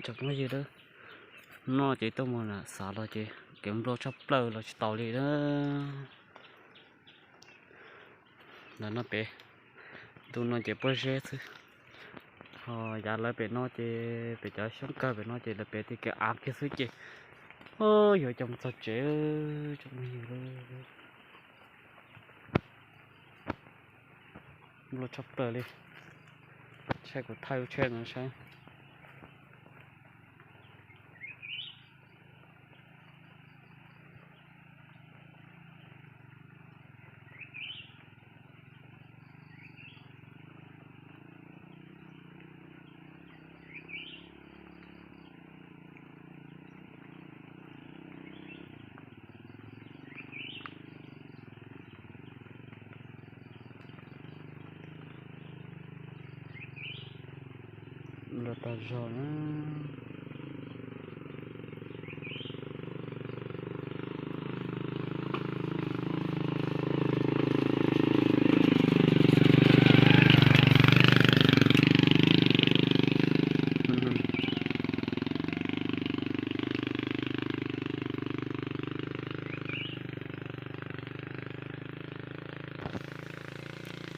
Cov phooj ywg, noj ces tuaj mus na, xav los ces kev nplua tshaj plaws los tsis tau li na. Ntawm no pem, ntu no ces pob zeb xwb. Ho yav lawv pem no ces pem cov xyoob kawg pem no ces lawv pem tias kev av kiag xwb ces yuav coj mus txog tsev tsoom phooj ywg. Nplua tshaj plaws li. Saib kuv thaij lub tsheb no saib. Los tag zog na.